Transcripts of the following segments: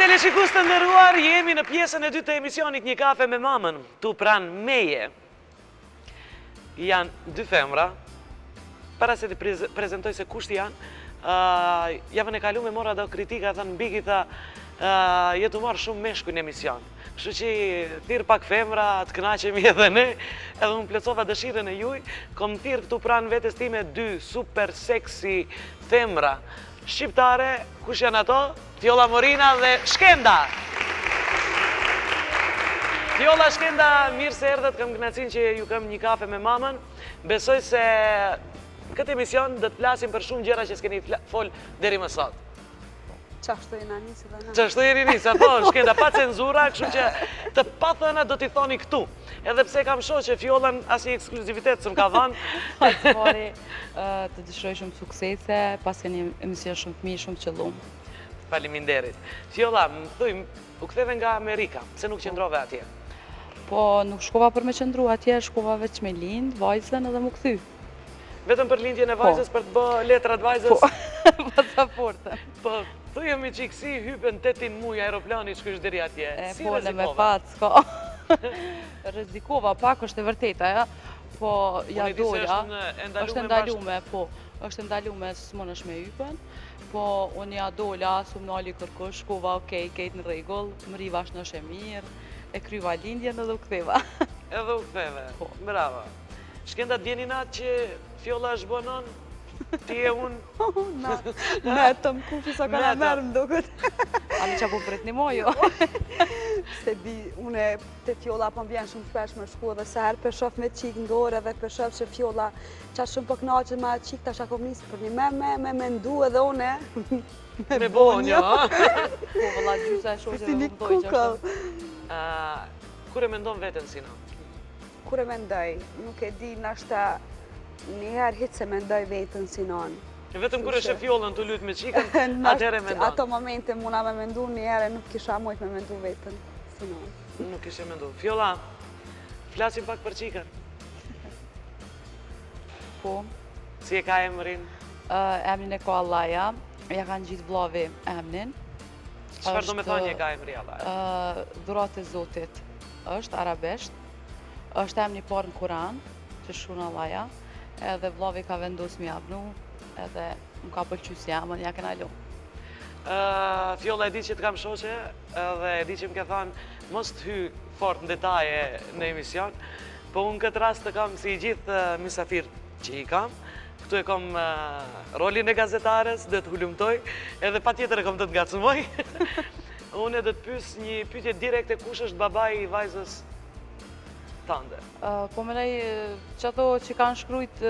Teleshikues të nderuar, jemi në pjesën e dytë të emisionit Një kafe me mamën, tu pranë meje. Janë dy femra, para se t'i prezentoj se kush janë, javën e kalume mora do kritika, thanë Bigi tha, je tu marrë shumë meshkuj në emision. Kështu që thirr pak femra, të kënaqemi edhe ne, edhe unë plotësova dëshirën e juj, kom thirr këtu pranë vetes time dy super seksi femra shqiptare, kush janë ato? Fjolla Morina dhe Shkenda! Fjolla, Shkenda, mirë se erdhët, kam kënaqësinë që ju kam një kafe me mamën. Besoj se këtë emision do të flasim për shumë gjëra që s'keni fol deri më sot. Qashtu jena nisë dhe na. Qashtu jeni nisë, po, Shkenda, pa cenzura, kështu që të pathëna do t'i thoni këtu. Edhe pse kam shoqe Fjollën, asnjë ekskluzivitet s'më ka dhënë. Së pari, të dëshiroj shumë suksese, paske një emision shumë të mirë, shumë të qëllum. Faleminderit. Fjolla, më thuj, u ktheve nga Amerika, pse nuk qëndrove atje? Po, nuk shkova për me qëndru atje, shkova veç me lind, vajzën edhe m'u kthy. Vetëm për lindjen e po. vajzës, për të bë letrat vajzës? Po, pasaportën. Po, thuje mi çikë si hype në tetin muj aeroplani që kështë deri atje? E, si po, në me pat, s'ka. Rrezikova pak, është e vërteta, ja. Po, ja dola. është e ndalume, po. është e ndalume, s'munesh me hypën. Po, unë ja dola, s'um nali kërkush, shkova, okej, kejt në rregull, mrriva shnosh e mirë, e kryva lindjen edhe u ktheva. Edhe u ktheve, po. Bravo. Shkenda të vjen inat që Fjolla është bo nonë, ti e unë... Na, netëm, kufi sa ka në merë më duket. A në që po pret një mojo? Se di, une te Fjolla po më vjen shumë shpesh me shku edhe sa herë pe shof me qikë në dorë edhe pe shof që Fjolla qaq shumë po knaqet me atë qikë, tash a kom nisë për një me me me mendu edhe une. Me bo një, a? Po, vëlla gjysa e shoqeve më dojë që është. Kur e mendon veten si nonë? Kur e mendoj, nuk e di, nashta njëherë hiç s'e mendoj veten si nonë. Vetëm kur e sheh Fjollën tu lujt me çikën, atëherë e mendon. Ato momente muna me mendu, njëherë nuk kisha mujt me mendu veten si nonë. Nuk kishe mendu. Fjolla, flasim pak për çikën. Po. Si e ka emrin? Emrin e ka Allaja, ja ka ngjit vllavi emnin. Çfarë do me thonë e ka emri Allaja? Dhuratë e Zotit, është arabisht. Është emni i parë në Kuran, që shkrun Allaja, edhe vllavi ka vendos me ja vnu, edhe më ka pëlqy si emën, ja kena lu. Fjolla e di që të kam shoqe, edhe e di që më ke thanë, mos të hy fort në detaje në emision, po unë këtë rast të kam si i gjithë mysafir që i kam, këtu e kam rolin e gazetares, dhe të hulumtoj, edhe patjetër e kam të të ngacmoj. Unë do të pys një pyetje direkte kush është babai i vajzës tande? Po mendoj që ato që kanë shkrujt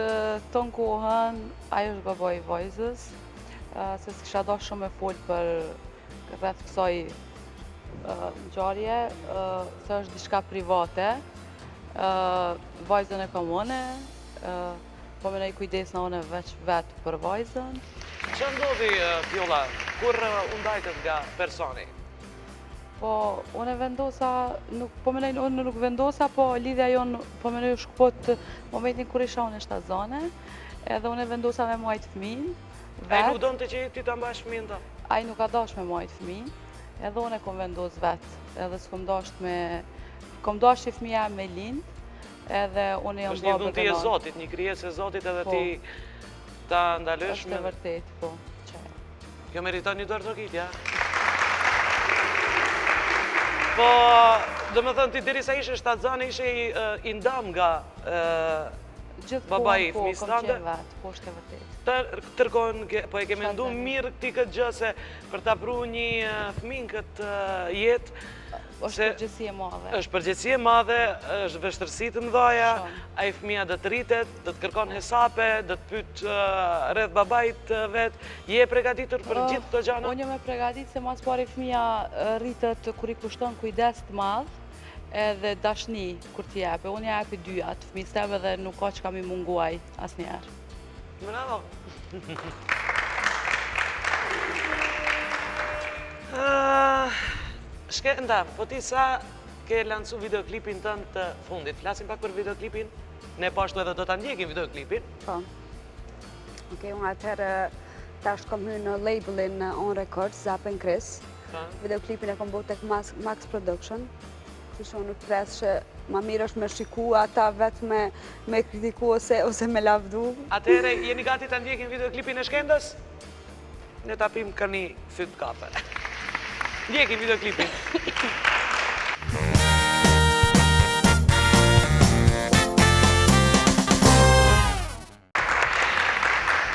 tonë kohën, ai është babai i vajzës, se s'kisha dasht shumë me fol për rreth kësaj ngjarje, se është diçka private. Vajzën e kam unë, Po mendoj kujdesna unë veç vetë për vajzën. Ça ndodhi, Fjolla, kur u ndajtët nga personi? Po, unë e vendosa, nuk, po mendoj, unë nuk vendosa, po lidhja jonë, po mendoj, u shkëput momentin kur isha unë shtazane, edhe unë e vendosa me majtë fëmin, vetë. Ai nuk donte që ti ta mbash fëmin ta? Ai nuk ka dash me majtë fëmin, edhe unë e kom vendos vetë, edhe s'kom dasht me, kom dasht që fëmija me lind, Edhe unë jam babë dhe Është një dhunti e Zotit, një krijesë e Zotit edhe po. ti ta ndalësh me... Është e vërtet, po. Kjo meriton një duartrokitje, ja? Po, domethënë, ti derisa ishe shtatzane, ishe i, i ndam nga babai i po, fëmijës tande. Gjithë kohën, po, po, është e vërtet. Tërë kohën, po e ke mendu mirë ti këtë gjë se për ta pru një fëmijë në këtë jetë, Është përgjegjësi e madhe. Është përgjegjësi e madhe, është vështirësi të mëdhaja, ai fëmija do të rritet, do të kërkon hesape, do të pyet rreth babait vet. Je e pregatitur për gjithë këto gjana? Unë jam e pregatitur se ma s'pari fëmija rritet kur i kushton kujdes të madh edhe dashni kur t'i jepe. Unë ja jepi dyjat fëmijës tem edhe nuk ka çka m'i munguaj asnjëherë. Bravo! Shkenda, po ti sa ke lansu videoklipin tënd të fundit? Flasim pak për videoklipin? Ne po ashtu edhe do ta ndjekim videoklipin. Po. Okej, unë atëherë tash kom hy në labelin On Records, Zap and Chris. Videoklipin e kom bo tek Max Production. Kështu që unë pres që ma mirë është me shiku ata vetë me, me kritiku ose, ose me lavdu. Atëherë, jeni gati ta ndjekim videoklipin e Shkendës? Ne ta pim ka një fyt kafe. Ndjekim videoklipin.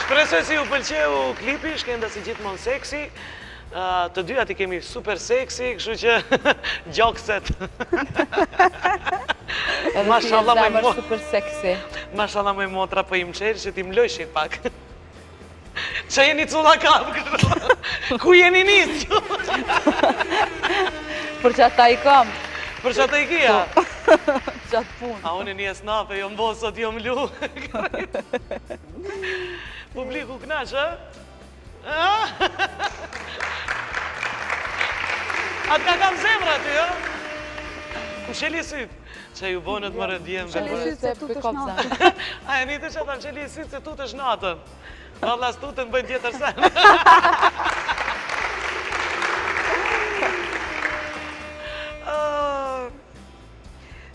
Shpresoj se ju pëlqeu klipi, Shkenda si gjithmonë seksi. Të dyja i kemi super seksi, kështu që gjokset. Mashallah më mo... super seksi. Mashallah më motra po i mçel që t'i mlojshit pak. Që jeni culla kap kështu? Ku jeni nis? Për që ata i kam. Për që ata i kija? Po. Qatë punë. A unë një esnafe, jo mbo sot, jo mlu. Publiku knaq, a? A të ka kam zemra ty, a? Msheli sytë, që ju bonët më rëdjem. Msheli sytë se tutesh natën. A e një të që ta msheli sytë se tutesh natën. Valla s'tuten bëjnë tjetër sen.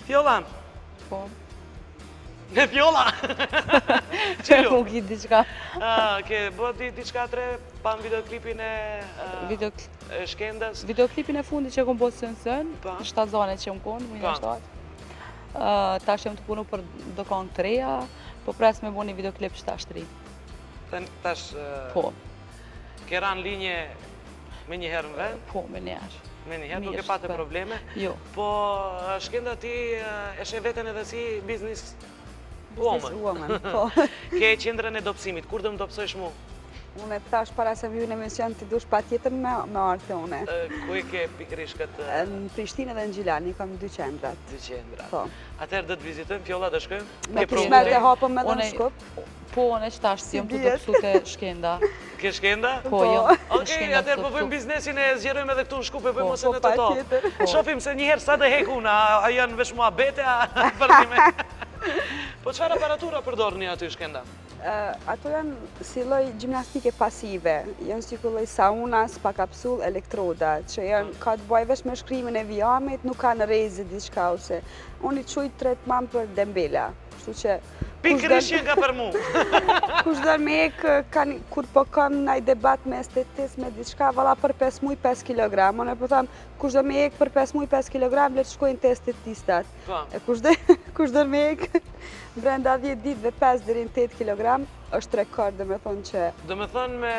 Fjolla. Po. Ne Fjolla. Që po ki diçka. Ke bë di diçka tre pam videoklipin e Shkendës? Videoklipin e fundit që kom bo sën sën, po. shtatzane që më konë, më një shtatë. Tash jam tu punu për do kangë të reja, po pres me bo një videoklip që tash të ri. Tash... Po. Ke ra në linje me njëherë në vend? Po, me njëherë. Me njëherë, nuk e pate po. probleme? Jo. Po, Shkenda ti e sheh veten edhe si business woman. Business woman, po. Ke qendrën e dobësimit, kur do më dobësojsh mu? Unë e thash para se me hy në emision ti dush patjetër me, me ardhë te une. Ku e ke pikërisht këtë? Në Prishtinë dhe në Gjilan, i kam dy qendrat. Dy qendrat. Po. Atëherë do të vizitojmë, Fjolla do shkojmë? Me kismet e hapëm edhe në Shkup. Po, unë që tash si jam tu dobësu te Shkenda. Ke Shkenda? Po, jo. Okej, atëherë po bëjmë biznesin e zgjerojmë edhe këtu në Shkup e bëjmë po, ose po, në Tetovë. Po. Shofim se njëherë sa të hek unë, a janë veç muhabete, a përnime. Po çfarë aparatura përdorni aty Shkenda? Ato janë si lloj gjimnastike pasive, janë si lloj saunas pa kapsull elektroda, që janë ka të bëjë veç me shkrimin e vijamit, nuk kanë rreze diçka ose unë i quaj tretman për dembela, kështu që Pikërisht që nga për mu. Kush do me hek, kanë, kur po kam naj debat me estetist, me diçka, valla për 5 muj 5 kg. Unë po tham, kush do me hek për 5 muj 5 kg, le të shkojnë te estetistat. Po. E kush do, kush do me hek Brenda 10 ditëve 5 deri në 8 kg është rekord, do me thonë që... Do me thonë me...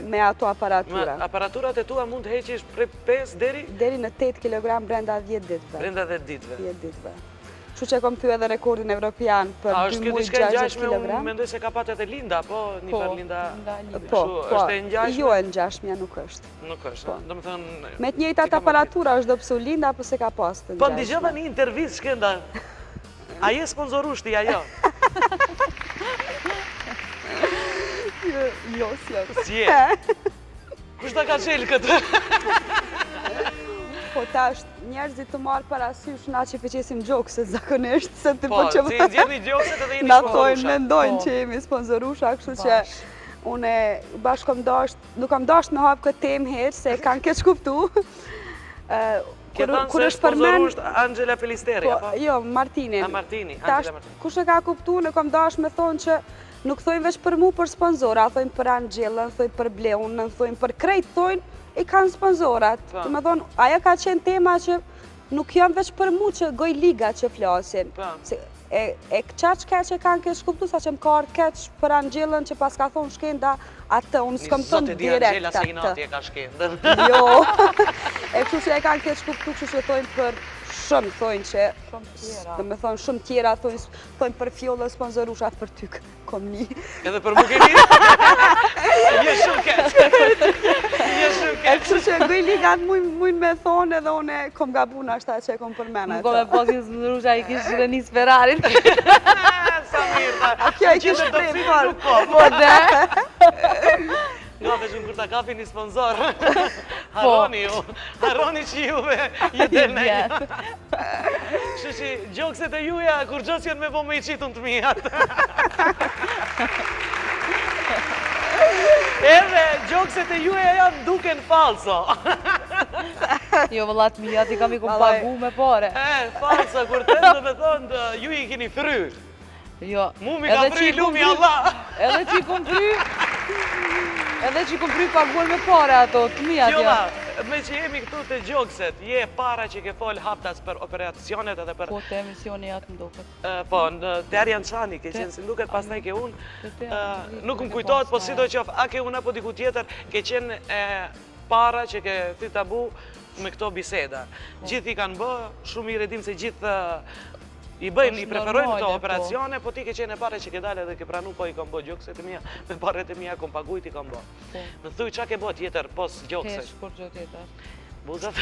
Me ato aparatura. Me aparaturat e tua mund të heqish prej 5 deri? Deri në 8 kg brenda 10 ditëve. Brenda 10 ditëve. 10 ditëve. Kështu që kom thy edhe rekordin evropian për 2 muaj 60 kg. Unë mendoj se ka pat edhe Linda, po një po, farë Linda... Po, po, është e ngjashme? Jo e ngjashmja nuk është. Nuk është, po. do me thënë... Me të njëjtat aparatura është dobësu Linda, po s'e ka pas të ngjashme. Po, ndëgjova një intervistë, Shkenda, A je sponsorush ti, a jo? Jo, s'jam. S'je? Kush ta ka çelë këtë? Po tash, njerëzit tu marrë parasysh na që po qesim gjokse zakonisht, se të po, po që... Po, si nxjerrni gjokset edhe jeni sponsorusha. Na thojnë, mendojnë po. që jemi sponsorusha, kështu që unë bash kom dasht, nuk kam dasht me hapë këtë temë hiç, se kanë keqkuptu. Ke thënë se sponsoru është Angela Pelisteri, po, apo? Jo, Martini. A, Martini, Angela Martini. Kush e ka kuptu, unë kom dasht me thonë që nuk thojnë veç për mu për sponzora, thojnë për Angelën, thojnë për Bleunën, thojnë për krejt, thojnë, i kanë sponzorat. Po. Do me thonë, ajo ka qenë tema që nuk janë veç për mu që gojliga që flasin. Po. E, e qaq keq e kanë keqkuptu, sa që më ka ardhë keq për Angelën që paska thonë Shkenda atë, unë s'kom thonë direkt atë. Një zot e di Angela se inati e ka Shkendën. Jo, e kështu që e kanë keqkuptu, kështu që thojnë për shumë, thojnë që, do me thonë shumë tjera, thojnë, thojnë për Fjollën sponsorusha për ty kom ni. Edhe për mu keni? Je shumë keq. Je shumë keq. E kështu që gojligat mujnë me thonë edhe unë kom gabu nashta që e kom përmend. Nuk kom e pas një sponsorusha i kishë dhe një Ferrarin. Sa mirë, tha. A kjo i kishë pre, por. Po, po dhe. Nga veç unë kur ta kapi një sponsor. Po. Harroni ju, harroni që juve, ju del në një. Kështu që gjokset e juja, kurgjo s'janë me bo me i qitun të mijat. Edhe gjokset e juja janë duken falso. Jo, vëlla të mija, ti kam i kom pagu me pare. E, falsa, kur të do me thonë, ju i kini fry. Jo. Mu mi ka fry, lumi Allah. Edhe që i kom fry, edhe që i kom fry paguar me pare ato, të mija tja. Fjolla, me që jemi këtu te gjokset, je e para që ke fol haptas për operacionet edhe për... Po, te emisioni atë më duket. Po, në te Arjan Çani, ke qenë si më duket, pastaj ke unë. Nuk më kujtohet, po sido qoftë, a ke unë apo diku tjetër, ke qenë e para që ke thy tabu me këto biseda. Po. Gjithë i kanë bë, shumë mirë e dim se gjithë i bëjnë, i preferojnë këto po. operacione, po ti ke qenë e para që ke dalë edhe ke pranu, po i kam bë gjokset e mia, me paret e mia kom pagujt i kam bë. Po. Më thuj ça ke bë tjetër pos gjokset? Hiç kurgjo tjetër. Buzat?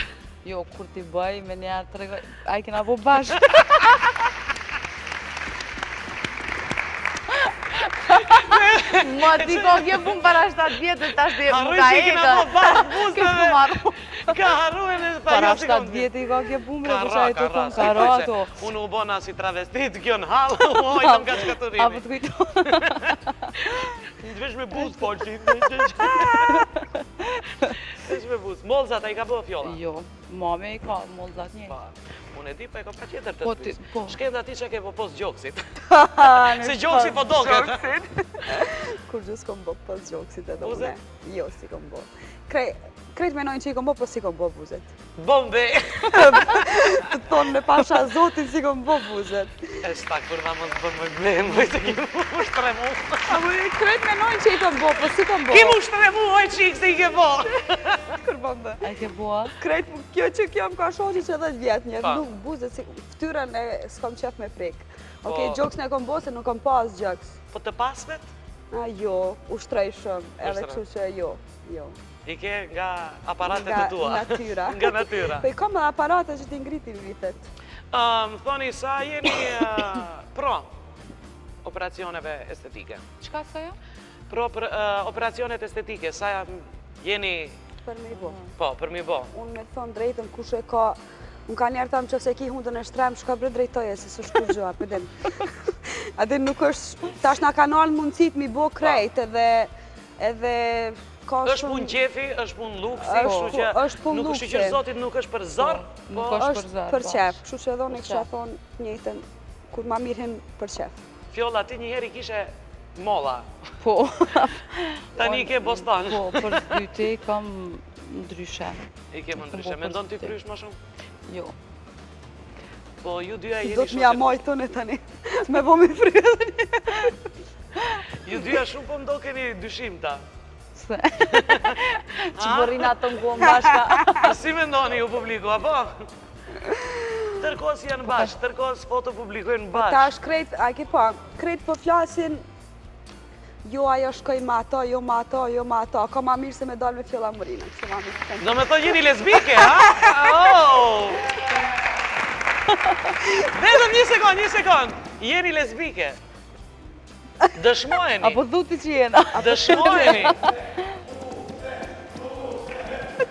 Jo, kur t'i bëj, menjëherë tregoj, a i kena bo bashkë. Ma ti ko kjo pun para 7 vjetë, tash dhe më ka e ka. Harru Ka harru e në tha Para 7 vjetë i ka kjo pun, bre, për qaj të thonë, ka ra ato. Unë u bona si travestit, kjo në halë, u hojtëm ka shkatërrimi. A po të kujto. Një të vesh me buzë, po që Vesh me buzë. Mollzat, a i ka bo Fjolla? Jo, mami i ka mollzat një. Pa, unë e di, pa e ka pa tjetër të po, të po. Shkenda ti që ke po pos gjoksit. Se gjoksi po doket. Kurgjo s'kom bo pos gjoksit edhe une. Jo, s'i kom bo. Krejt menojnë që i kom bo, po s'i kom bo buzet. Bombe! Të thonë me pasha zotin s'i kom bo buzet. E shta kurva mos bë më blemë, më se ki mu shtremu. A më krejt menojnë që i kom bo, po s'i kom bo. Ki mu shtremu, oj qikë se i ke bo. Kur bombe. A i ke bo, a? Krejt, kjo që kjo më ka shoqi që 10 vjet njerë, nuk buzet, si, ftyrën e s'kom qef me prek. Po. Okej, gjoksin e kom bo se nuk kom pas gjoks. Po të pasmet? A, jo, ushtroj shumë, edhe kështu që jo, jo. I ke nga aparatet e tua. Nga natyra. Nga natyra. Po i kam edhe aparate që t'i ngritin vithet. Më thoni, sa jeni pro operacioneve estetike? Çka sa jam? Pro për operacionet estetike, sa jeni... Për me i bo. Po, për me i bo. Unë me thonë drejtën, kush e ka... Unë ka njerë thamë që se ki hundën e shtrem, shko bre drejtoje, se s'është kurgjo, a pe din. A din nuk është, tash na kanë ardhë mundësit mi bo krejt edhe, edhe ka shumë... Është punë qefi, është punë luksi, kështu që është punë nuk është që zotit nuk është për zor, po, nuk është për zor, për qef, kështu që edhe unë kisha thonë njëjtën, kur ma mirë hin për qef. Fjolla, ti njëherë i kishe molla. Po. Tani i ke bostan. Po, për së dyti kam ndryshe. I ke më ndryshe. Mendon t'i frysh më shumë? Jo. Po, ju dyja jeni shumë... Do të m'ja majtë tonë tani, me bo me fry edhe një. Ju dyja shumë po më dokeni dyshimta. Se. Që po rrina të nguam bashka. Si mendoni ju publiku, apo? Tërë kohës janë bashkë, tërë kohës foto publikojnë po bashkë. Tash krejt, a ke pa, krejt po flasin, jo ajo shkoj me ato, jo me ato, jo me ato, ka ma mirë se me dalë me Fjolla Morinën, se ma mirë. Do me thonë jeni lesbike, ha? Oh! Vetëm një sekond, një sekond. Jeni lesbike. Dëshmojeni. Apo thu ti që jena. Dëshmojeni.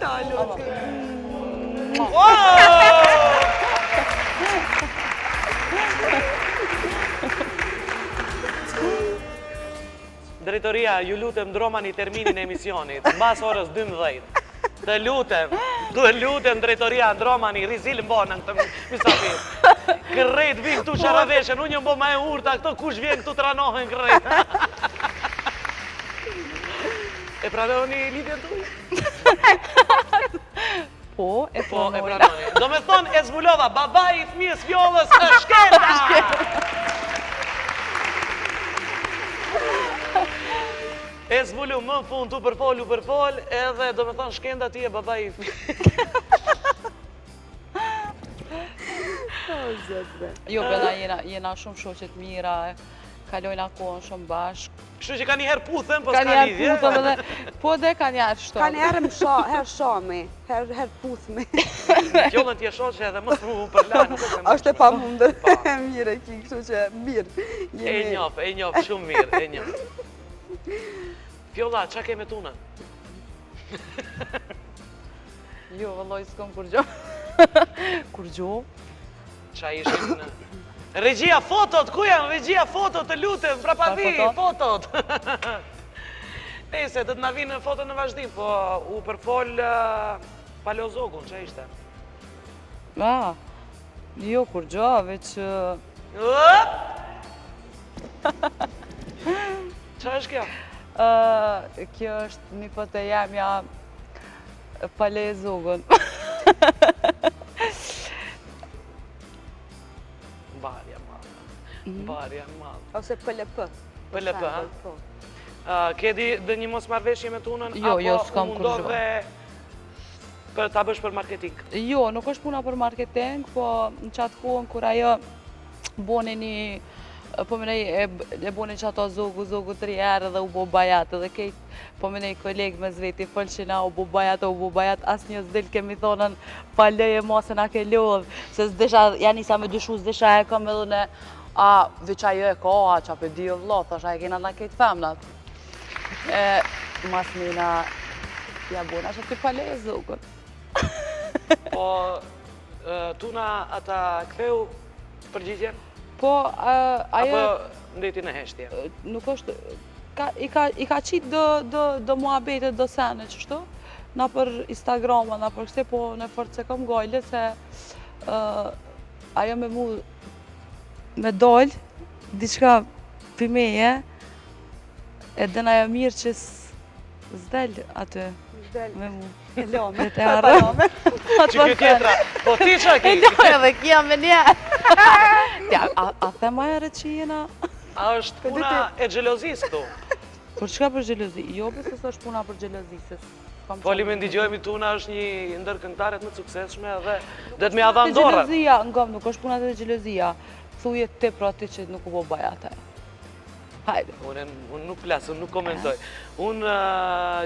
Ta lutë. Drejtoria, ju lutem ndromani terminin e emisionit, mbas orës 12. Të lutem, të lutem drejtoria, ndromani, rezil m'bo në këtë mysafir. Krejt vin këtu qaraveshen, unë jam bo ma e urta, këto kush vjen këtu tranohen krejt. E pranoni lidhjen tuj? Po, e po, e pranoni. Do me thonë, e zbulova, babai i fëmijës Fjollës është Shkenda! E zbulu më në fund, u përfol, u përfol, edhe do me thonë Shkenda ti je babai i fëmijës. Jo, be na jena, jena shumë shoqe të mira, kalojna kohën shumë bashkë. Kështu që ka njëherë puthen, po s'ka lidhje. Ka njëherë puthen edhe, po dhe ka njëherë shto. Ka njëherë më sha, herë shami, herë herë puthmi. Fjollën ti e shoqe edhe mos mu përla, nuk është e mundshme. Është e pamundur, po. mirë e ki, kështu që mirë. E njof, e njof, shumë mirë, e njof. Fjolla, ça ke me Tunën? Jo, vëlloj, s'kom kurgjo. Kurgjo? Ça ishin në... Regjia fotot, ku janë regjia fotot të lutem, prapavi, fotot. Nejse, do të na vinë fotot në vazhdim, po u përfol... Palo Zogun, që ishte? Ah, jo, kurgjo, veç... Qa është kjo? Kjo është një foto e jemja pa leje Zogun. Barja madhe. Mhm. Barja madhe. Ose PLP. PLP, ha? Po. Ke di dhe një mosmarrëveshje me Tunën? Jo, jo, s'kam kurgjo. Apo mundove për ta bësh për marketing? Jo, nuk është puna për marketing, po në qatë kohën kur ajo boni një po menej e, e boni qato zogu, zogu tri herë dhe u bo bajat edhe kejt, po menej kolegë mes veti folshin a u bo bajat, u bo bajat, asnjë s'del kemi thonën pa leje ma se na ke lodhë, se s'disha, ja nisa me dyshu, s'disha e kam edhe në, a, veç ajo e ka, a, qa pe di o vlla, thosha e kena na kejt femnat. E, mas mina, ja bona që ti pa leje zogun. Po, Tuna a ta ktheu përgjigjen? Po, ajo... Apo ndeti në heshtje? Nuk është... I ka, i ka qitë do, do, do muhabete, do sene, qështu, na për Instagrama, na për këse, po në fort s'e kom gajle, se ajo me mu me dol, diçka për meje, e din ajo mirë që s'del aty. S'del. Me mu. E lome. E harroj. Që kjo tjetra, po ti që ki? E lome edhe kja me një. A the ma herët që jena? A është puna e xhelozisë këtu? Për çka për xhelozi? Jo, pse s'është puna për xhelozi, se Foli me ndigjojmë Tuna është një ndër këngëtaret më të suksesshme dhe dhe të me ia dhanë dorën. Xhelozia, ngom, nuk është puna të xhelozia. Thuje ti pra ti që nuk u bo bajate. Hajde. Unë unë nuk flas, unë nuk komentoj. Unë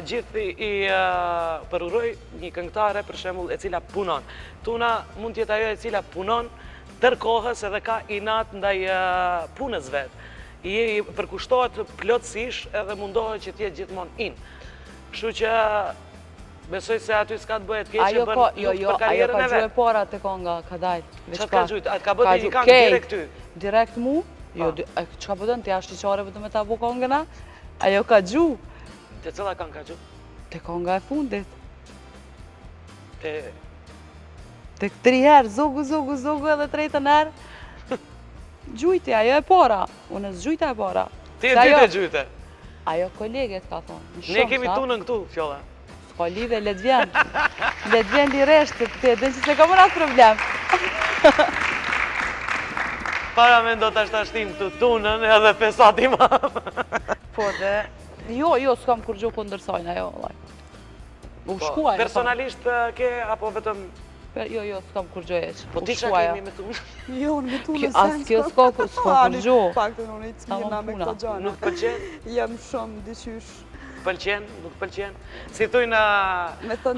gjithë i përuroj një këngëtare për shembull e cila punon. Tuna mund të jetë ajo e cila punon tërë kohës edhe ka inat ndaj punës vet. I përkushtohet plotësisht edhe mundohet që të jetë gjithmonë in. Kështu që besoj se aty s'ka të bëhet keq e bën jo, jo, për karrierën e vet. Ajo ka gju e para te konga, ka dalë. Çka ka gjujt? A ka bërë një kangë direkt ty? Direkt mu? Jo, çka po don ti ashiqare po do me ta bo kongën a? Ajo ka gju. Te cila kangë ka gju? Te konga e fundit. Te... Te tri herë, zogu, zogu, zogu edhe tretën herë. Gjujti, ajo e para. Unë s'gjujta e para. Ti e dytë e gjujte. Ajo kolege të ka thonë. Ne kemi Tunën këtu, Fjolla. S'ka lidhje, le t'vjen. Le t'vjen lirisht, ti e din që s'e kam unë atë problem. Para me ndo tash ta shtim këtu Tunën edhe fesat i madh. Po dhe, jo, jo, s'kam kurgjo kundër sajna, jo, vallaj. U po, shkuaj. Personalisht ke, apo vetëm... Jo, jo, s'kam kurgjo e që. Po ti që kemi me Tunën? Jo, unë me Tunën sen. As kjo s'ka kurgjo. Fakt, unë i të mirë me këto gjana. Nuk pëlqen? Jam shumë diqysh. Pëlqen, nuk pëlqen. Si thujnë,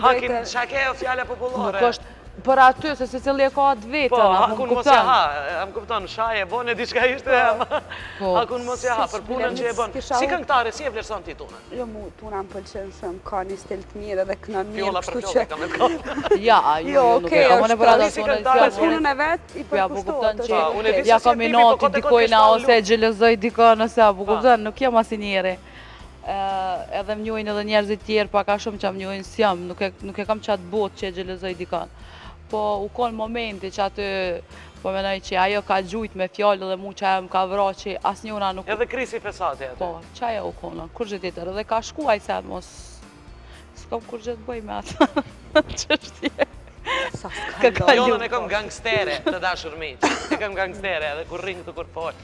hakin, qa ke o fjala popullore? Nuk është për aty, se secili e ka atë vetën, po, hakun mos ja ha, a më kupton, shaje, bone, diçka ishte, ama, po, hakun mos ja ha, për punën që e bën. Si këngëtare, si e vlerëson ti Tunën? Jo, mu, Tuna më pëlqen shumë, ka një stil të mirë edhe kënon mirë, Fjolla për fjolla, ka me të ka. Ja, jo, jo, nuk e kam unë për atë si këngëtare, Për punën e vet, i po Ja, po kupton që ja kam inati dikojna, ose xhelozoj dikon, ose, a po kupton, nuk jam asi njeri. Edhe më njohin edhe njerëzit tjerë pak a shumë që më njohin s'jam, nuk e, nuk e kam qatë botë që e xhelozoj dikon. Po u kon momenti që aty po menoj që ajo ka gjujt me fjalë dhe mu që ajo më ka vra që asnjëra nuk... Edhe krisi fesati aty. Po, që ajo u konë, kurgjë tjetër, edhe ka shku ai sen mos... S'kam kurgjë të bëj me atë çështje. Sa s'ka Fjollën e kam gangstere, të dashur miq. E kam gangstere, edhe kur rrinë këtu kur fol.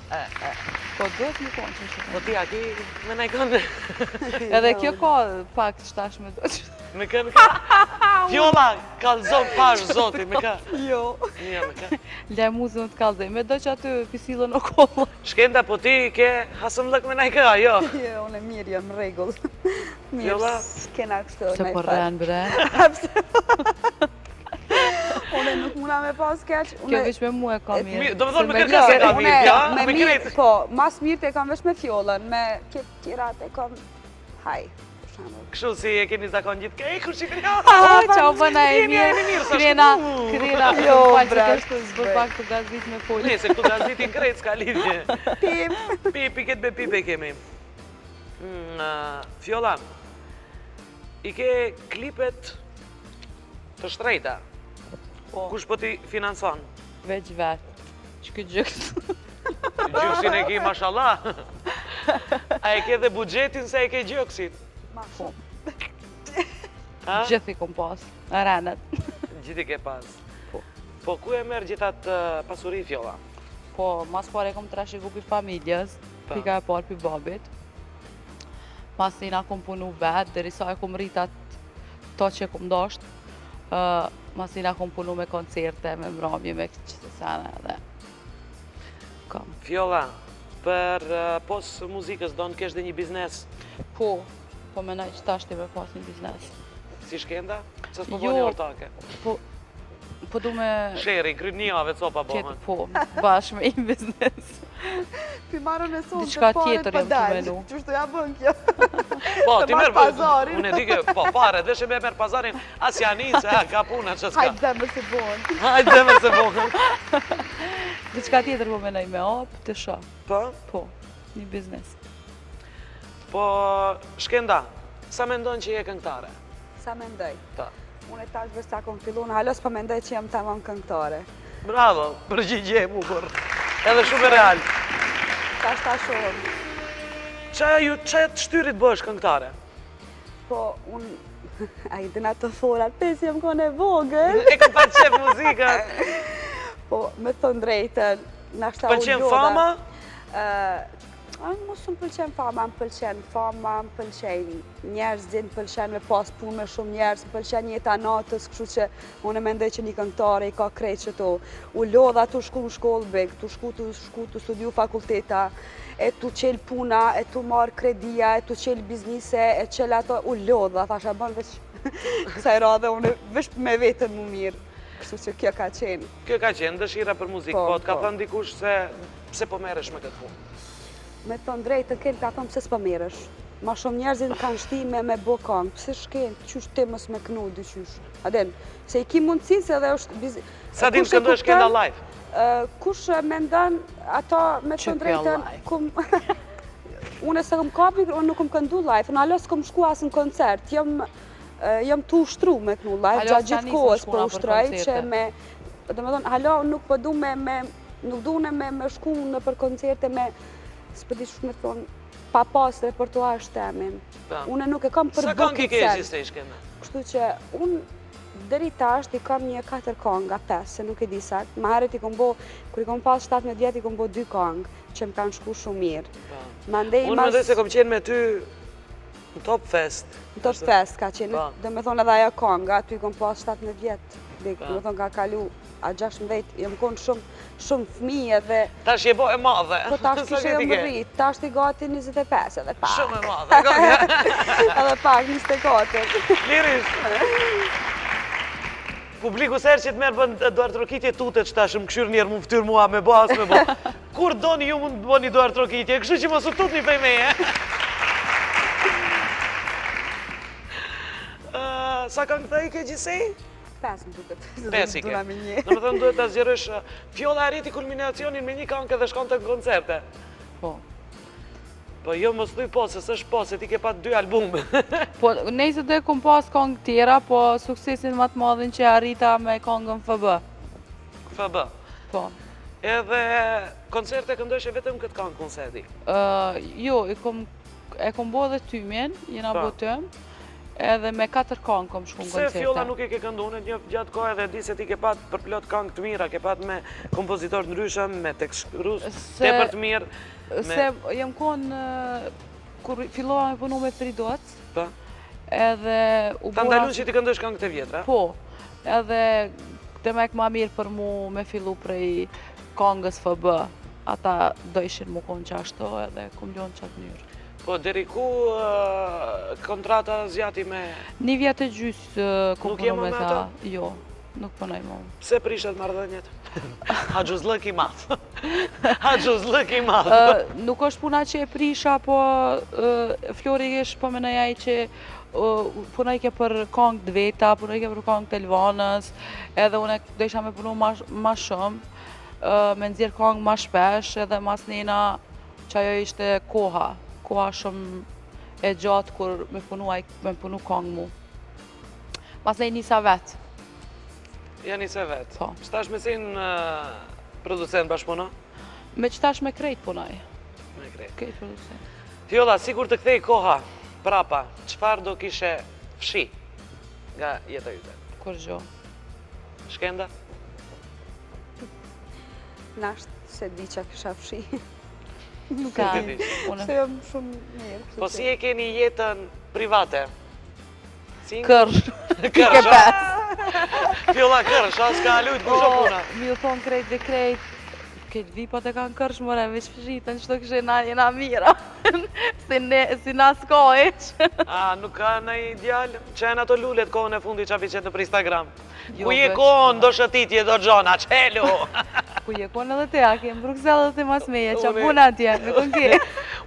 Po duhet më konë që Po ti, a ki me naj këndë? Edhe kjo ka pak që tash me do që... Me kënë ka? Fjolla, kallzon pash zoti, me ka? Jo. Jo, me ka? Le muzën të kallzoj, me do që aty pisillën o kolla. Shkenda, po ti ke hasëmllëk me naj kë, jo? Jo, unë e mirë, jam në rregull. Mirë, s'kena kështu. Se po rren, bre. Unë nuk muna me pas keq. Kjo veç me mu e ka mirë. Do me thonë me kërka s'e ka mirë, ja? Me mirë, po, mas mirë të e kam veç me Fjollën, me këtë tjerat e kam, haj, për shembull. Kështu si e keni zakon gjithë, ke kur që kërja? O, qa u bëna e mirë, krena, krena, jo, bre, kështu zbër pak të gazit me folë. Nese, këtu gazitin krejt s'ka lidhje. Pip. Pip, piket me pip e kemi. Mm, Fjolla, i ke klipet Të shtrejta. Po. Kush po t'i financon? Veç vetë. Që këtë gjyks. Gjyksin e ki, mashallah. A e ke dhe buxhetin se e ke gjyksin? Ma shumë. Gjithë i kom pas, renet. Gjithë i ke pas. Po. Po ku e merr gjithë atë pasuri Fjolla? Po, mas pari e kom trashigu pi familjes, Po. pika e parë pi babit. Masnena kom punu vetë, derisa e kom rrit atë to që kom dasht. Masnena kom punu me koncerte, me mramje, me këto sene edhe. Kam. Fjolla, për pos muzikës, do në kesh dhe një biznes? Po, po menoj që tashti me pas një biznes. Si shkenda? Se s'po Jo, boni ortake? Po, po du me... Sherri, kryt një jave, copa Tjetër, bohen. po, bashkë me një biznes. Pi marrën e sonë Diçka të paret tjetër po jam të dalë, menu. Qështu ja bën kjo? Po, Të ti marr merr pazarin. Unë e di që, po, pare, dhe me merr pazarin, as janë se ha, ka puna, që s'ka. Hajtë zemër se bon. Hajtë zemër se bon. Diçka tjetër po menoj me hap, të shoh. Po? Po, një biznes. Po, Shkenda, sa mendon që je këngëtare? Sa mendoj? Po. Unë e tash veç sa kom fillu, në hala s'po mendoj që jam tamam këngëtare. Bravo, përgjigje e bukur. Edhe shumë e real. Tash ta shohëm. Qa ju, qa të shtyri të bëhesh këngëtare? Po, unë, a i din ato forat, pes jam kone e vogël. E ke pa qef muzikën. Po, me thënë drejtën, nashta u Pëlqen lodha. fama? Ë, mos më pëlqen fama, më pëlqen fama, më pëlqen njerëzit, më pëlqen me pas punë me shumë njerëz, më pëlqen jeta natës, kështu që unë e mendoj që një këngëtare i ka krejt që to. U lodha tu shku në shkollë big, tu shku tu shku tu studiu fakulteta, e tu qel puna, e tu marr kredia, e tu qel biznise, e qel ato, u lodha, thasha bën veç kësaj radhe unë veç me veten më mirë. Kështu që kjo ka qenë. Kjo ka qenë dëshira për muzikë, Po, po të ka po. thënë dikush se pse po merresh me këtë punë? Me thënë drejtën, kenë ka thënë pse s'po merresh. Ma shumë njerëzit më kanë shti me me bo kangë, pse shken, qysh ti mos me knu, dy qysh. A din, se i ki mundësinë se edhe është biz... Sa din Kush e të këndosh kupton, Shkenda live? Kush e mendon ato me Që thënë kjo drejtën, live? kum... Unë s'e kom kap mikro, unë nuk kom këndu live, unë hala s'kom shku as në koncert, jam, jam tu ushtru me knu live, Hala gjatë s'ka gjithë nisë kohës shkuna po për ushtroj që koncerte. me, do me thonë, hala nuk po du me, me nuk du une me, me shku në për koncerte me, s'po di qysh me thonë, pa pas repertoar shtemin. Po. Unë nuk e kam për Sa këngë i ke bukë gjithsej Shkenda? Kështu që unë deri tash i kam një 4 këngë, a 5, se nuk e di sakt. Ma herët i kom bo, kur i kom pas 17 vjet i kom bo 2 këngë që më kanë shku shumë mirë. Po. Mandej Unë mas mendoj se kom qenë me ty në Top Fest. në Top Fest ka qenë, Po. do me thonë edhe ajo kënga, aty i kom pas 17 vjet. Dik, Po. do me thonë ka kalu a 16, jam konë shumë shumë fëmijë edhe Tash je bo e madhe. po tash Sa kishe vjet i jam ke? rrit, tash ti gati 25 edhe pak. Shumë e madhe. ka- Edhe pak 24. Lirisht. Publiku sa herë që të merr bën duartrokitje tutet që tash më këshyr një herë mu fytyrë mua me bo as me bo. Kur doni ju mund të bëni duartrokitje, kështu që mos u tutni prej meje. Ë, sa këngë the i ke gjithsej? 5 më duket. Pesë i ke. Duna me një. Do të thënë duhet ta zgjerosh. Fjolla arriti kulminacionin me një këngë dhe shkonte në koncerte. Po. Po jo mos thuj po, se s'është po, se ti ke pa dy albume. Po, nejse do e kom pas këngë tjera, po suksesin më të madhin që arrita me këngën FB. FB. Po. Edhe koncerte këndojshe vetëm këtë këngë unë se e di. Ë, jo, i kom, e kom bo edhe tymin, jena Po. bo tym, edhe me katër këngë kom shku në Pse koncerte. Fjolla nuk e ke këndu, unë e njoh gjatë kohë edhe di se ti ke pat përplot këngë të mira, ke pat me kompozitor ndryshëm, me tekstshkrues Se- tepër të mirë. me- Se jam konë, ë, kur fillova me punu me Three Dots, Po. edhe u Ta bora- ndalun që ti këndosh këngë të vjetra? Po, edhe demek ma mirë për mu me fillu prej kangës FB. Ata do ishin mu konë që ashtu edhe kom lonë qatë mënyrë. Po, deri ku ë, kontrata zgjati me... Një vjet e gjysë ë, kom Nuk je punu më me me ta. ato? Jo, nuk punoj më. Pse prishet marrëdhëniet? Haxhuzllëk i madh. Haxhuzllëk i madh. Ë, nuk është puna që e prisha, po ë, Flori ish po menoj ai që ë, punojke për këngë të veta, punojke për këngë të Elvanës, edhe unë do isha me punu ma, ma shumë, ë, me nxjerr këngë ma shpesh, edhe mas nena që ajo ishte koha, koha shumë e gjatë kur me punu, ai, me punu këngë mu. Mas ne i nisa vetë. Ja nise vetë. Po. Qëtash me cilin producent bashkëpuno? Me qëtash me krejt punoj. Me krejt. Krejt producent. Fjolla, sikur të kthehej koha prapa, çfarë do kishe fshi nga jeta jote? Kurgjo. Shkenda? Nashta s'e di ça kisha fshi. Nuk e di. Se jam shumë mirë. Po si e keni jetën private? Kërsh. Kërsh, a? Fjolla kërsh, a s'ka lujtë, kush o po, puna? Mi u thonë krejt dhe krejt, krejt vipat e kanë kërsh, more, veç fshitën, që të kështë na jena mira, si, ne, si na s'ka hiç. A, nuk ka naj djalë? Që janë ato lulet kohën e fundit që api qetë nëpër Instagram? Jo, Ku je veç- konë, do shëtitje, do gjona, qelu! Ku je konë edhe te, a ke në Bruksel edhe te mas meje, që Une- puna atje, me kon ke.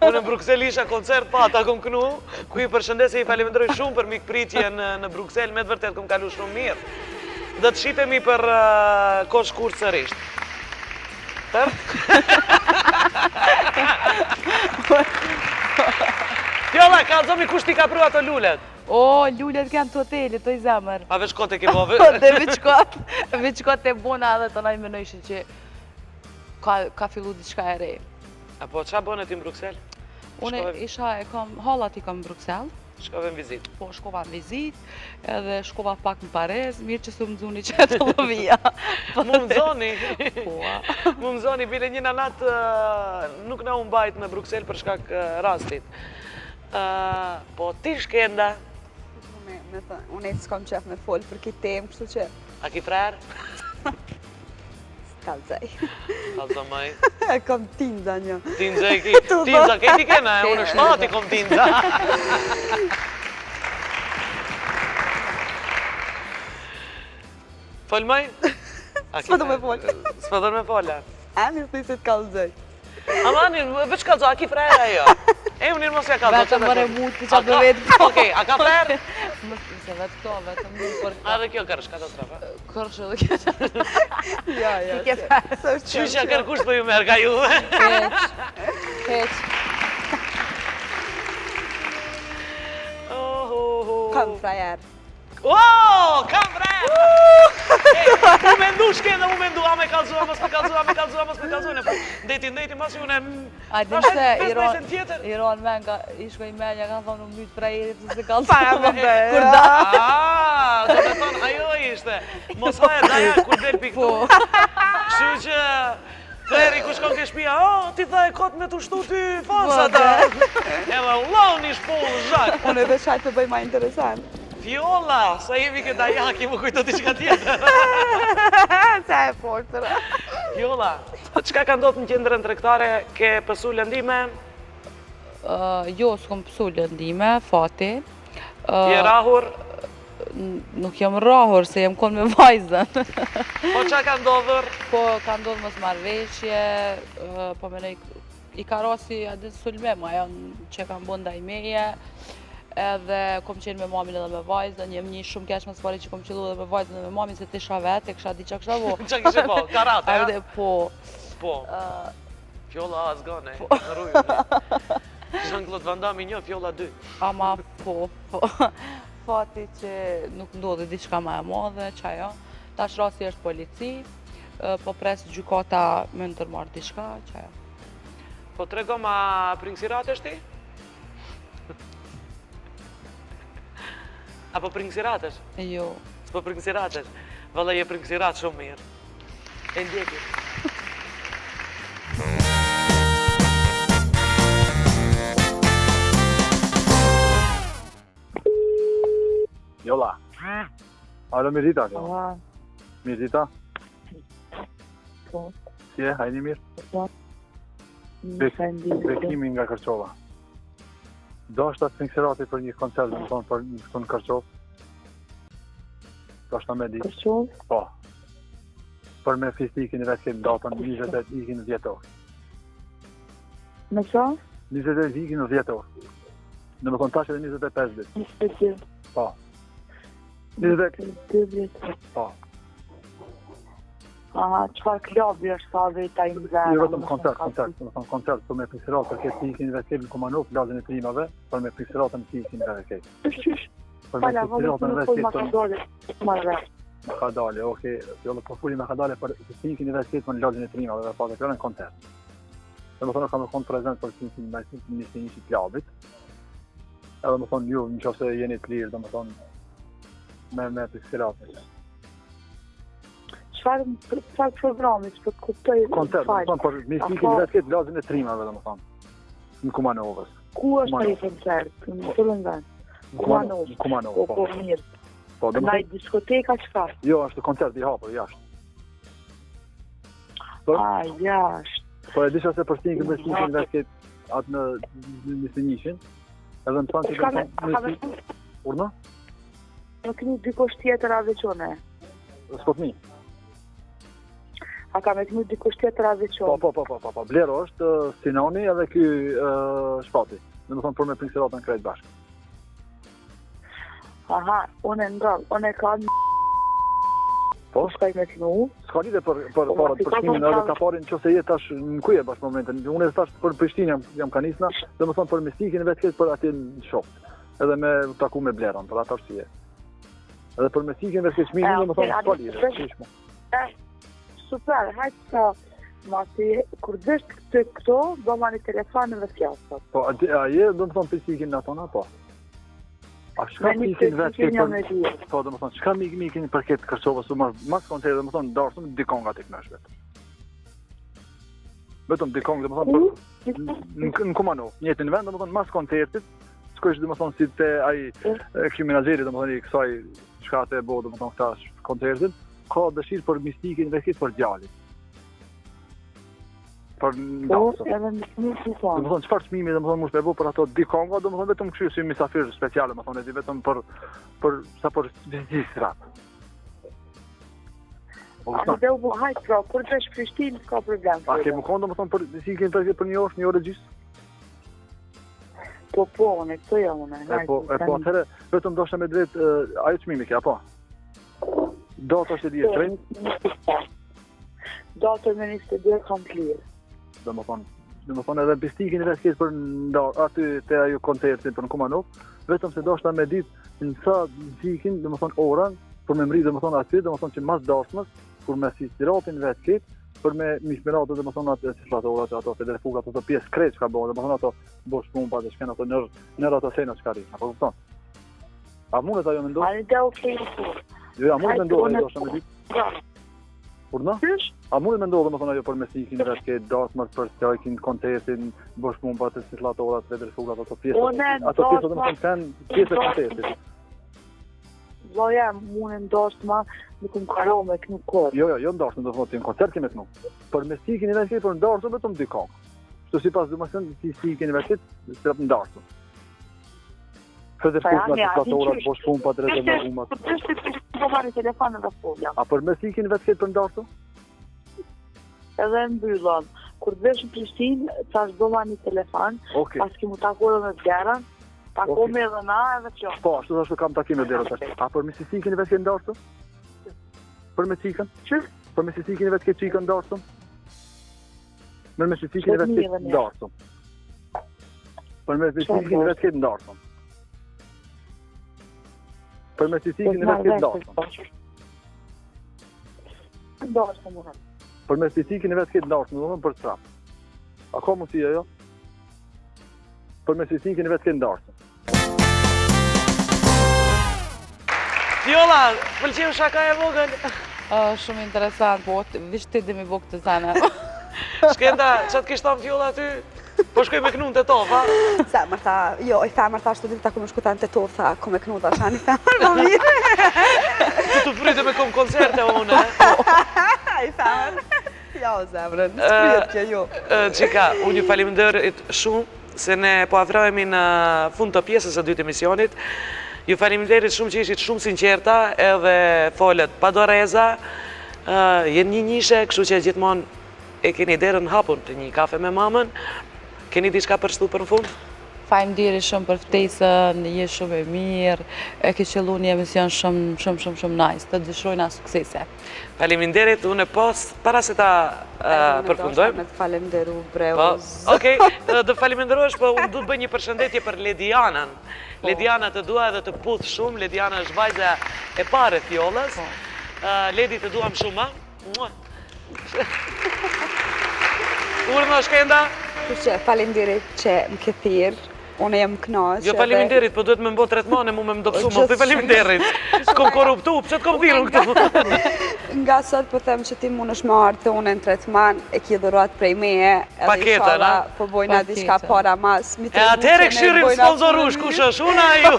Unë në Bruksel isha koncert pa, ta kom knu, ku i përshëndes e i faleminderoj shumë për mikpritjen në, në Bruksel, me të vërtet kom kalu shumë mirë. Do të shitemi për uh, kohë shkurt sërisht. Tër? Fjolla, kallzomi kush t'i ka pru ato lulet? O, lulet kanë të hotelit, të i zemër. A veç kot e ke bo? Po, dhe veç kot, veç kot e bona edhe të naj menojshin që ka, ka fillu diçka e re. A po, qa bëne ti në Bruksel? Unë Shkove- isha e kam, hallat i kam në Bruksel, Shkove në vizitë. po shkova në vizitë, edhe shkova pak në Paris, mirë që s'u më nxuni që e të lëvia. Mu më nxoni, Po, mu më nxoni, bile një natë nuk na u mbajt në Bruksel për shkak rastit. Po ti Shkenda, Me, me thënë, unë e s'kam qef me folë për këtë temë, kështu që a ki frajer? s'kallzoj. Kallzomaj. E kam tinza një. Tinza e ki, tinza ke ti kena, e unë shtati kom tinza. Fol moj? A ki S'po do me frajer? fol. S'po do me folë. A mirë thuj se të kallzoj. Amani, veç kallzo, a ki frajer ajo? E unë mos ja kallzo. Vetëm çfarë mëre të mu ti A qa ka- për vetë. Okej, a ka frajer? Më se vetë këto, vetëm mu për A dhe kjo kërsh, katastrofa. kërsh edhe kjo që Ja, ja. Ti ke se- s'është Qysh ja qef, kërkush po ju merr ka ju. Heq, heq. Oh, oh, oh. Kam frajer. Oh, kam frajer! E, U mendu Shkenda, u mendu, a me kallzu, a mos me kallzu, a me kallzu, a mos me kallzu, në fund, ndeti, ndeti, masi unë e... A din Tash se e i ron, pesë tjetër. i ron men ka, i shkoj menja, ka thonë u myt frajeri pse se kallzu. Para më be. Kur da. Ah, do me thonë, ajo ishte. Mos haje daja kur del pi këtu. Po. Kështu që Freri ku shkon ke shtëpia, oh, ti tha e kot me të shtu ty fansa Po, ta. E më vllau një shpull zhak. Unë e veç hajtë të bëj ma interesant. Fjolla, sa jemi ke dajaki, më kujto diçka tjetër. Sa e fortë. Fjolla, çka ka ndodhur në qendrën tregtare, ke pësu lëndime, Jo, s'kom pësu lëndime, fati. Ë, je rahur, Nuk jam rahur, se jam konë me vajzën. po çka ka ndodhur? Po, ka ndodhë mos marrëveshje, ë, po menoj, i ka ra si atë sulmim, ajo që kam bo ndaj meje, edhe kom qenë me mamin edhe me vajzën, jem një shumë keq mas pari që kom qëllu edhe me vajzën edhe me mamin, se t'isha vetë, e kisha di që kisha bo. Çka kishe bo? Karate, A a? vde, po, Po. ë, Fjolla azgane, në rujë. Jean-Claude Van Damme 1, Fjolla 2. ama po, po, fati që nuk ndodhi diçka më e madhe, që ajo. Tash rasti është polici, ë, po pres gjykata me ndërmarr diçka, që ajo. Po tregom a prinksiratesh ti? Apo prinksiratesh? Jo. S'po prinksiratesh. Valla je prinksirat shumë mirë. E ndjekim. Jolla. Alo, Mirdita. Ua, Mirdita. Po. Si je, hajni mirë? Po. Bek- Faleminderit. Bekimi nga Kërçova. Doshta të Finksirati për një koncert, më thonë, për në këtu në Kërçovë. Doshta me di. Kërçovë, Po. Për me fistikin e vetë kemë datën 28 ikin në dhjetor. me qa? 28 ikin në dhjetor. Në më thonë tash edhe 25 ditë. 22. Po. 20, 22 vjetë. po. Aha, qëfar klabi është sa veta i nxera? Jo vetëm koncert, koncert, do të thonë koncert për me Finksirat për këtë ikin vetë kemë në Kumanov, plazën e Trimave, për me Finksiratën të ikin vetë kemë. Qysh, Për me pala, vëllë, Finksiratën nuk vetë po ma kemë. ka dore. Ma dhe. Ma ka dale, okej, Fjolla po foli ma ka dale për Fisnikin i vetë për në lagjen e trimave dhe pa të në koncert. Dhe më thonë, kam me konë prezent për Fisnikin i vetë në 21 të klabit. Edhe më thonë, ju, në qoftë se jeni të lirë, dhe më thonë, me, me për Çfarë çfarë programi s'po të kuptoj? Koncert, do të thonë për Mistikin vetë këtë lagjen e trimave, domethënë. Në Kumanovës. Ku është ai koncert? Në cilën vend? Në Kumanovë. Në Kumanovë, po. Po, po mirë. Po, do të thonë diskoteka çfarë? Jo, është koncert i hapur jashtë. Po? A, jashtë. Po e disha se për Mistikin për Mistikin vetë këtë atë në 21-shin. Edhe në thonë që do të thonë... Urdhno? Me knu dikush tjetër a veç une? S'po të ni. A ka me knu dikush tjetër a veç une? Po, po, po, po, po, po. Blero është Sinani edhe ky uh, Shpati. Domethënë për me pri siratën krejt bashkë. Aha, unë e ndoll, unë e kam Po? Shkoj me knu. S'ka lidhje për për po, parat, për çmimin edhe ka parin nëse je tash në ku je bash momentin. Unë tash për Prishtinë jam jam ka nisna, domethënë për Mistikin vetë këtë për aty në shop. Edhe me taku me Bleron, për atë arsye. Edhe për Mistikin vetë këtë çmimin, domethënë s'ka lidhje. Super, hajtë sa masi, kur dështë këtë këto, do ma një telefon dhe flasëm. Po, a, a je, domethënë, Mistikin në atona, po? A çka mikin vetë këtë për... Po, domethënë, çka mikin për këtë Kërçovës, u marrë, mas koncertit, domethënë, darsëm, dy konga të kënash vetë. Vetëm dy kongë, domethënë, për... Në, në Kumanovë, njëjtin vend, domethënë, mas koncertit, shkojsh, domethënë, si te ai ky menaxheri, domethënë, i kësaj, çka atë e bo, domethënë, këta koncertin, ka dëshirë për Mistikin dhe këtë për djalin. Për po, dasëm. edhe në një si thonë. Domethënë, çfarë çmimi, domethënë, mund të bo për ato dy konga, domethënë, vetëm kështu si misafir speciale, domethënë, edhe vetëm për, për, sa për vizitrat. Po, A dhe u bu hajt, pra, kur të është Prishtinë, s'ka problem. A ke me konë, domethënë, për, si kemi për, për një orë, një orë e gjysë? Po, po, unë këto jam, unë. E po, e po, atëherë, vetëm dosha me drejt, ajo çmimi ke, apo? Data është e lirë, krejt? Datën me 22 kam të lirë. Domethënë, domethënë edhe Mistikin e vetë këtë për nda, aty te ajo koncertin për në Kumanovë, vetëm se dosha me ditë në sa zikin, domethënë orën, për me mri, domethënë aty, domethënë që mas dasmës, kur me si siratin vetë këtë, për me mishmiratë, domethënë atë sislatorat, ato federfugat, ato pjesë krejt çka bëhen, domethënë ato bosh pumpa dhe shken ato nër, nër ato sena çka rrinë, apo kupton? A mundet ajo me ndodhë? A një dhe okej, po. Jo, a mundet me ndodhë, ajo dosha me ditë? Urdhno? A mundet me ndodhë, domethënë ajo për Mistikin vetë këtë, dasmët për stjajkin, koncertin, bosh pumpat, sislatorat, federfugat, ato pjesë, ato pjesë, domethënë, kanë pjesë e koncertit. Vllaja, unë në dasma, nuk më ka ra me knu kurrë. Jo, jo, jo në dasmë, domethënë, në koncert kemi knu. Për Mistikin i vetë, për në dasmë, vetëm dy kongë. Kështu si pas, domethënë, si si keni vetë, si në dasmë. Federfugat, sislatorat, bosh pumpat, rezervumat. Po të është të po marrë telefon dhe folja. A për Mistikin vetë këtë për në dasmë? Edhe mbyllon. Kur të vesh në Prishtinë, tash do ma një telefon, okay. pas kemi taku edhe me Blerën, takohemi okay. edhe na edhe kjo. Po, ashtu ashtu kam takim me Blerën tash. A për Mistikin vetë këtë n'darsëm? Për Mistikën? Që? Për Mistikin vetë këtë çikën n'darsëm? Për Mistikin vetë këtë n'darsëm? Për Mistikin vetë këtë n'darsëm? Për Mistikin vetë këtë n'darsëm? N'darsëm, unë. Për Mistikin vetë këtë n'darsëm, domethënë për trap. A ka mundësi ajo? Për Mistikin vetë këtë n'darsëm. Fjolla, pëlqeu shaka e vogël? Shumë interesant, po, veç ti di me bo këto sene. Shkenda, ça të kish thonë Fjolla aty? Po shkoj me knu në Tetovë, a? Zemër, tha, jo, i femër, tha, ashtu ditë ta ku me shku ta në Tetovë, tha, ku me knu, tha, shani femër, më mirë. Të të fryte me kom koncerte, une. I femër, jo, zemrën, s'fryet kjo, jo. Qika, unë ju faleminderit shumë, se ne po afrohemi në fund të pjesës së dytë emisionit. Ju faleminderit shumë që ishit shumë sinqerta edhe folët pa doreza. Jeni një njëshe, kështu që gjithmonë E keni derën hapun te një kafe me mamën, keni diçka për shtu për në fund? Faleminderit shumë për ftesën, je shumë e mirë, e ke qëllu një emision shumë, shumë, shumë, shumë nice, të dëshirojna suksese. Faleminderit, unë po, para se ta përfundojmë. Me të falenderu, bre, po, Okej, do falenderohesh, po unë du të bëj një përshëndetje për Ledianën. Po. Lediana të dua edhe të puth shumë, Lediana është vajza e parë e Fjollës. Po. Ledi të duam shumë, a? Mua. Urdhno Shkenda? Kështu që faleminderit që më ke thirrë. Unë jam kënaqë. Jo faleminderit, po duhet me m'bo tretmane, mu me më dobësu, më thuj faleminderit. S'kom korruptu, pse të kom thirrë këtu? Nga sot po them që ti mundesh me ardhë te unë në tretman, e ki dhuratë prej meje, edhe inshallah po bojna diçka para mas. E atëherë këshyrim sponsorush, kush është unë a ju?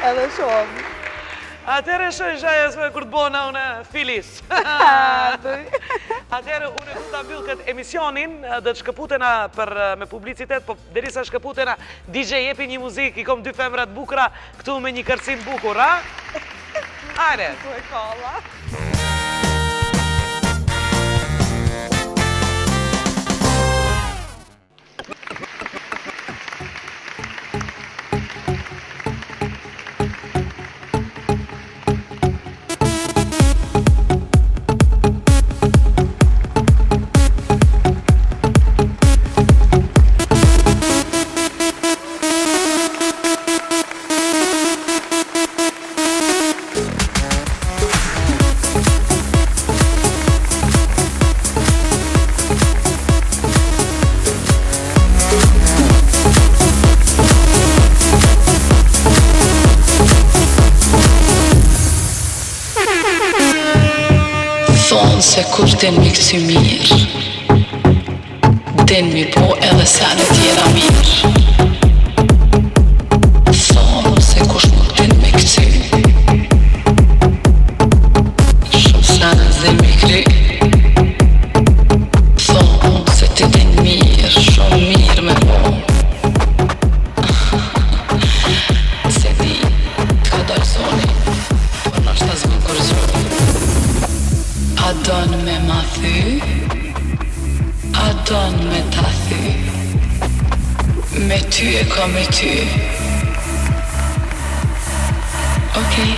Edhe shumë. Atëherë shoj shajes me kur të bona unë Filis. Atëherë unë du ta mbyll këtë emisionin, do të shkëputena për me publicitet, po derisa shkëputena, DJ jepi një muzikë, i kom dy femra të bukura, këtu me një kërcim bukur, a? Hajde! Ku e kalla? Thonë se kush din mi kcy mirë Din mi bo edhe sene tjera mirë Thonë se kush nuk din me kcy Shumë sene s'din mi kry Thonë se ti din mirë, shumë mirë me bo S'e di, t'ka dalë zoni Por nashta s'bën kurgjo A don me ma thy A don me ta thy Me ty e ka me ty Okej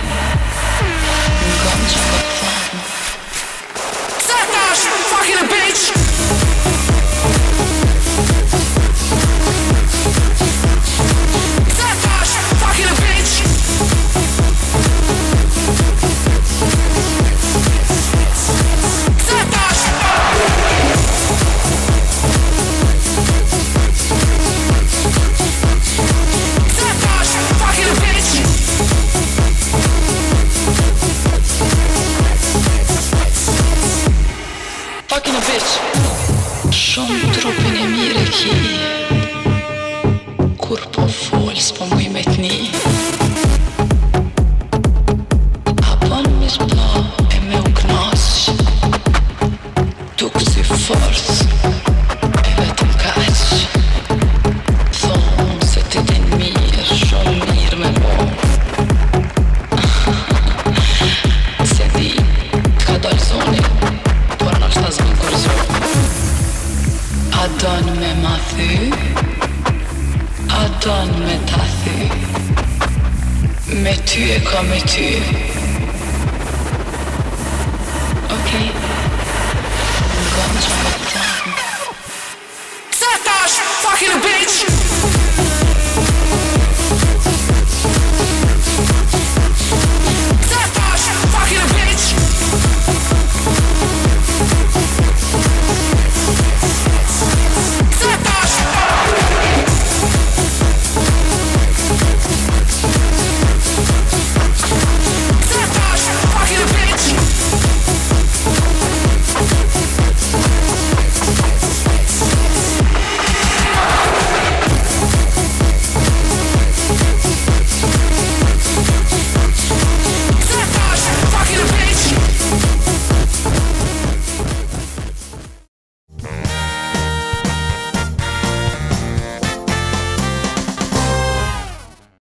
Ngom që po të thom Fucking a bitch! Fucking a bitch! Fucking a bitch! Fucking a bitch Shumë trupin e mirë e ki Kur po fol s'po muj me t'ni A bon me t'pa e me u knaq Tu kcy fort e vetëm kaq Thonë se ti din mirë, shumë mirë me bo S'e di, t'ka dalë zoni, por nashta s'bën kurgjo A don me ma thy, a don me ta thy Me ty e ka me ty Okej.